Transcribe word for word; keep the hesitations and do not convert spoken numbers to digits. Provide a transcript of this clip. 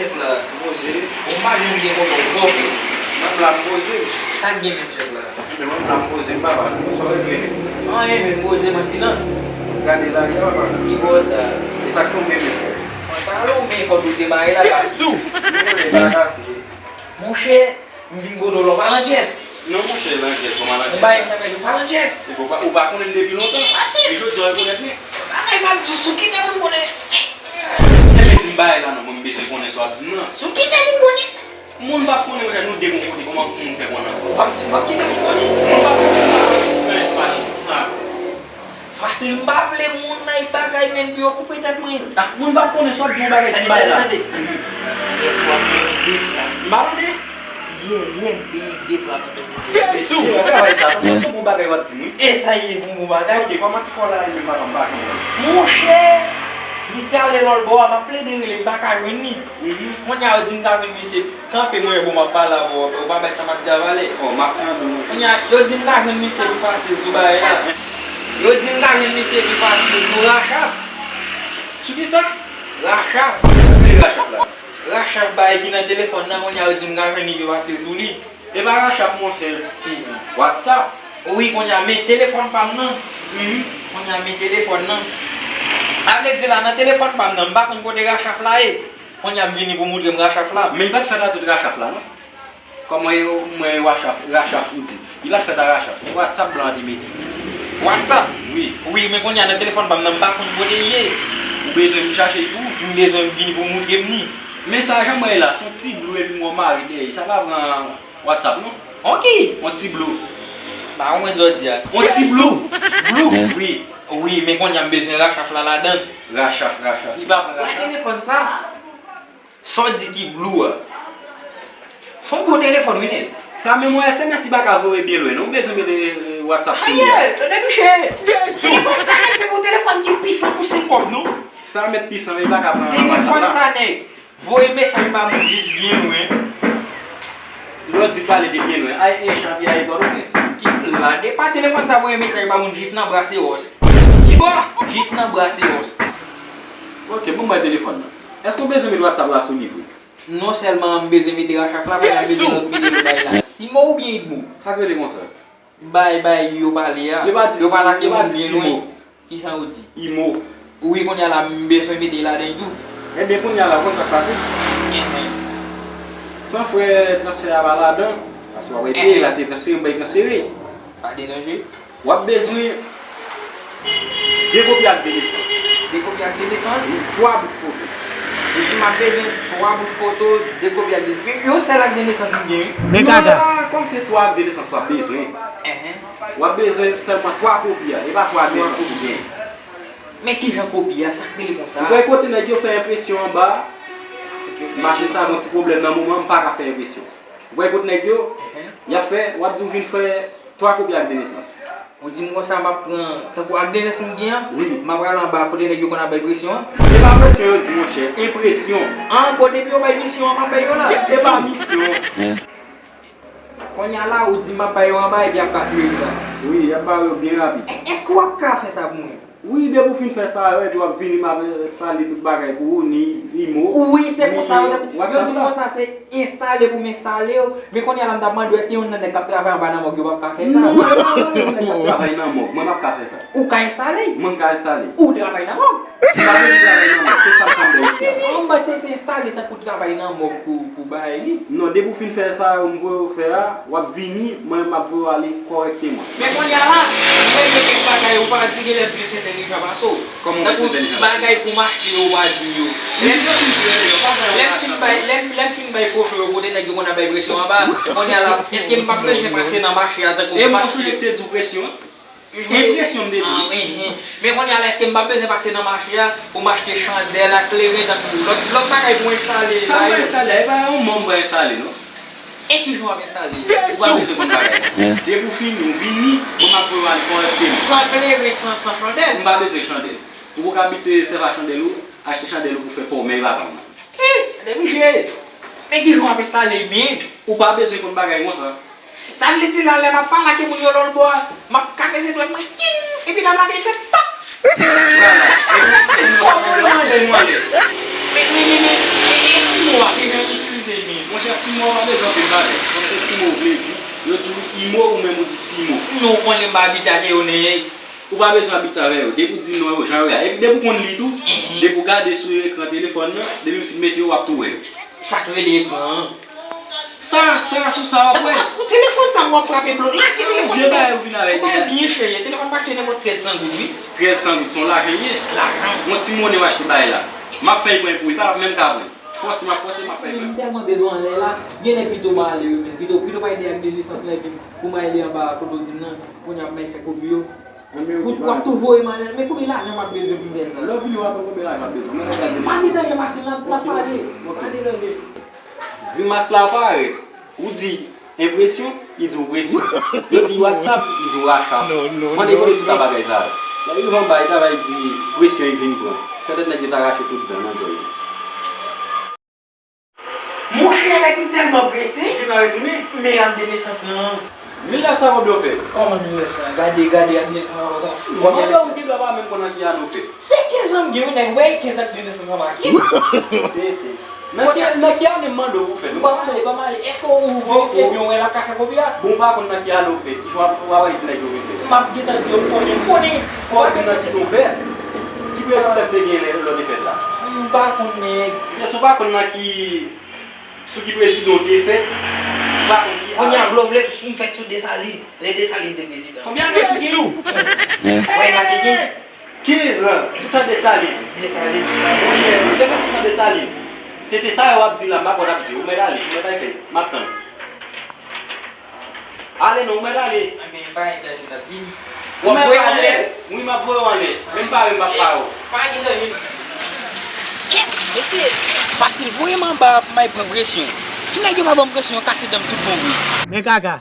Chèf la, poze. Bon, m pa janm gen pwoblèm twòp. Menm la, m poze. Sa k gen menm, chèf la? Enben, menm la, m poze, m papa, se konsa w regle. Anyen, men m poze m an silans. Gade la, gade papa. Ki bò sa? E sa k tonbe menm, frè? Pantalon, men kòd ou te mare la, Jezou! Monchè, m vin kote w la, w pa nan chèz. Non, monchè, nan chèz, kòman nan chèz? Ou bay m nan, men ou pa nan chèz. Epi ou pa, ou pa konnen m depi lontan. Fasil. E jodi a w rekonèt mwen. Bagay m ap di w, si w kite m, m konnen. Enben, di m bagay la non, mwen m bezwen konnen sa w ap di m nan. Si w kite m, m konnen. Moun p ap konnen, monchè, nou de gon kote, kòman pou moun fè konnen ankò? W ap di, w ap kite m konnen? Moun p ap konnen, m pa nan eksperyans machin, sa. Fasil, m pa vle moun nan, e bagay, men, pou yo koupe tèt mwen. Ah, moun p ap konnen, si w ap di yon bagay, di m bagay la. Tande, tande, tande. Yè swa m benyen de fwa. M pa tande. Yè, yè, m benyen de fwa pandan m te Jezou! Travay sa, se yon bon bagay w ap di m, wi. E sa ye, bon, bon bagay. Ok, kòman ti kò la ye, m pa konn, m pa konn. Monchè, misye ale lòt bò a, m ap plede rele, m pa ka jwenn li. Kounye a, yo di m ta jwenn misye. Kanpe, mwen, bon, m ap pale avè w, ou pa bay sa m ap di a valè. Oh, m ap tande w. Kounye a, yo di m ka jwenn misye pi fasil sou bagay la. Yo di m ka jwenn misye pi fasil sou Rachaf. Sou ki sa? Rachaf. Ki Rachaf la? Rachaf bagay ki nan telefòn nan, kounye a, yo di m ka jwenn li pi fasil sou li. E pa Rachaf, monchè. Ki? WhatsApp. Wi, kounye a, men telefòn pa m nan. Mhm. Kounye a, men telefòn nan. Sa vle di la, nan telefòn pa m nan, m pa konn kote Rachaf la ye. Kounye a m vini pou moutre m Rachaf la. Men li pa t fèt a tout Rachaf la, non. Kòman yo, mwen, Rachaf, Rachaf ou di? Li pa t fèt a Rachaf. Se WhatsApp blan an te mete. WhatsApp? Wi. Wi, men kounye a nan telefòn pa m nan, m pa konn kote l ye. Ou bezwen m chache l pou ou? M bezwen m vini pou moutre m ni. Men sa jan mwen ye la, se yon ti blou epi m wè w mare dèyè. Sa pa pran WhatsApp, non? Ok. Yon ti blou. Ba, ou mwen jodi a. Yon ti blou. Blou? Wi. Wi, men kounye a m bezwen Rachaf la ladan. Rachaf, Rachaf. Li pa pran Rachaf. Telefòn sa. Sa w di ki blou a? Se yon gwo telefòn, wi, nèg. Sa menm yon S M S li pa ka voye byen lwen, non. Ou bezwen mete, eh, WhatsApp sou li a. Ayè, tande touche. Jezou! Telefòn sa nèg se pou telefòn ki pisan pou senk kòb, non. Sa mèt pisan, men li pa ka pran WhatsApp la. Telefòn sa nèg voye mesaj ba moun jis byen lwen. Lè w di pale de byen lwen, ay, e chanpye, ay, Pòtoprens. Ki la, de pa telefòn sa voye mesaj ba moun jis nan Brasewòs. Ki bò? Jis nan Brasewòs. Ok, bon, mwen telefòn nan. Èske w bezwen met WhatsApp la sou li vre? Non sèlman m bezwen mete Rachaf la, men m bezwen lòt mete lòt bagay la. Simo oubyen Idmo? Sa k rele konsa? Bay, bay, yo pale a. Yo pa di Simo, yo pa di Simo. Yo pa lage moun byen lwen. Kijan ou di? Imo. Wi, kounye a la, m bezwen mete ladan tou. Ebyen, kounye a la, ou konn sa k pase? Enhen. San frè transfè a pa ladan, paske w ap peye la, se transfere, m bay transfere. Pa deranje. W ap bezwen de kopi ak de nesans. De kopi ak de nesans? Wi, twa bout foto. Ou di m ap bezwen twa bout foto, de kopi ak de nesans. Yon sèl ak de nesans m gen, wi. Men kaka. Non, kòm se twa ak de nesans w ap bezwen, enhen, w ap bezwen sèlman twa kopi a, e pa twa ak de nesans ou gen. Men kijan kopi a, sa k rele konsa? Ou wè kote nèg yo fè enpresyon anba a? Machin sa gen yon ti pwoblèm nan moman, m pa ka fè enpresyon. Ou wè kote nèg yo, enhen, y ap fè, w ap di w vin fè twa kopi ak de nesans. Ou di m konsa, m ap pran, tankou ak de nesans m gen an, wi, m ap pral anba kote nèg yo konn ap bay presyon an? Se pa presyon yo di, monchè, enpresyon. An, kote pou yo bay misyon an, m ap bay yo la. Se pa misyon. Kounye a la, ou di m ap bay yo anba, epi y ap ka touye m la. Wi, y ap ba yo byen rapid. Èske w ap ka fè sa pou mwen? Wi, depi w fin fè sa yo, epi w ap vini, m ap enstale tout bagay pou ou, ni Imo, wi, se konsa yo di m konsa, se enstale pou m enstale yo. Men kounye a la, m t ap mande w, èske youn nan nèg k ap travay anba nan mòg yo p ap ka fè sa? Non, non, non, non, nèg k ap travay nan mòg, mwen m ap ka fè sa. Ou ka enstale? Mwen m ka enstale. Ou travay nan mòg? M pa bezwen travay nan mòg, se sa m konn fè isi a. An, m panse se enstale tankou travay nan mòg pou, pou bagay li. Non, depi w fin fè sa yo m voye w fè a, w ap vini, mwen m ap voye w ale kòrèkteman. Men kounye a la, mwen gen kèk bagay ou pa di, genlè m plis entèlijan pase w. Kòman w plis entèlijan pase m? Tankou bagay pou m achte yo ou pa di m yo. Lè m fin, lè m fin bay, lè m, lè m fin bay foto yo kote nèg yo konn ap bay presyon anba, kounye a la, èske m p ap bezwen pase nan mache a tankou pou m achte? E mwen chonje k te di w presyon an. Enpresyon m te di. Ah, wi, wi. Men kounye a la, èske m p ap bezwen pase nan mache a pou m achte chandèl ak kleren tankou lòt, lòt bagay pou enstale? Sa m pral enstale a, e pa yon mòn m pral enstale, non. E kijan w ap enstale? Ou pa bezwen konn bagay la. Depi w fini, ou vini, bon, m ap voye w ale kòrèkteman. San kleren, san, san chandèl? M pa bezwen chandèl. Ou poko abitye sèvi ak chandèl ou, achte chandèl ou pou fè pòmèy papa m nan. Hi! Gade misye! Men kijan w ap enstale byen? Ou pa bezwen konn bagay konsa. Sa vle di la, lè m ap pale ak moun yo lòt bò a, m ap kapeze dwèt mwen, king! Epi lè m lage, l fè pòp! Vwala. Epi, epi, epi, epi, epi, epi, epi, epi, epi, epi, epi, E si mo a, ki jan yo itilize li? Monchè, si mo a pa bezwen anpil bagay. Kòm se si mo vle di, yo di w imo ou menm ou di simo. Non, ou konnen m pa abitye ak yo, ne. Ou pa bezwen abitye avè yo. Depi w di non yo, jan yo ye a. Epi depi w konn li tou, depi w gade sou ekran telefòn nan, depi m fin mete yo, w ap tou wè yo. Sa k rele ekran an? Sa, sa, sou sa w ap wè. Ou telefòn sa m w ap frape blo. Lage telefòn. Vye bagay ou vin avè deja. Bagay byen chè ye. Telefòn m achte nenpòt trèz san goud, wi. Trèz san goud, se yon lajan l ye. Lajan. Yon ti monnen w achte bagay la. M ap fè l pran pou li, pa menm ka pran. Fòse, m ap fòse, m ap fè l pran. M tèlman bezwen anlè la. Genlè pito m ale wi, men. Pito, pito m al dèyè ak de nesans lan epi pou m ale anba kote w di m nan. Kounye a m al fè kopi yo. Ou ap tou voye m ale, men konbyen lajan m ap bezwen pou m fè sa? Lè w vini, w ap konn konbyen lajan w ap bezwen. Mwen, mwen, mwen, pa gen danje, masin lan, n ap pale. Pa gen danje. Grimas la parèt. Ou di enpresyon, li di w presyon. Li di WhatsApp, li di w rachap. Mande kote sou ta bagay sa yo. Lè li rive anba, li ta va di presyon, li vin pran. Petèt nèg yo ta rache tout dan nan djòl li. Monchè, nèg li tèlman prese. Li gentan retounen. Men ak de nesans lan. Mil nèf san konbyen w fè? Kòman mil nèf san? Gade, gade ak de nesans lan konsa. Mwen, mwen, ou gen dwa pa menm konn nan ki ane w fèt. Se kenz an m gen, wi, nèg, wè, kenz an ak de nesans lan make. Nan ki, nan ki ane m mande w pou fè? Ban m ale, ban m ale. Èske ou verifye byen, ou wè l ap ka fè kopi a? Bon, ou pa konn nan ki ane w fèt. Ki jan w ap, w ap di nèg yo vin fè? M ap gentan di yo, m konnen, m konnen. Fò w di nan ki nouvèl. Ki prezidan te gen lè, lè w te fèt la? M pa konnen. Èske w pa konn nan ki Sou ki prezidan w te fèt? Ou pa konn ki. Kounye a, vle w vle, m fèt sou Desalin. Lè Desalin te prezidan. Konbyen ane ki gen? Wè, m a te gen. Kenz an, sou tan Desalin. Desalin. Monchè, si w te fèt sou tan Desalin, tete sa yo w ap di la, m pa konn ap di. Ou mèt ale, ou mèt al fè. M ap tann. Ale non, ou mèt ale. Anben, pa gen danje, n ap vini. Ou mèt ale. Wi, m ap voye w anlè. Menm pare, m ap pare w. Pa gen danje. Mesye, fasil, voye m anba pou m al pran presyon. Si nèg yo pa ban m presyon, yo kase dan m tout bon vre. Men kaka.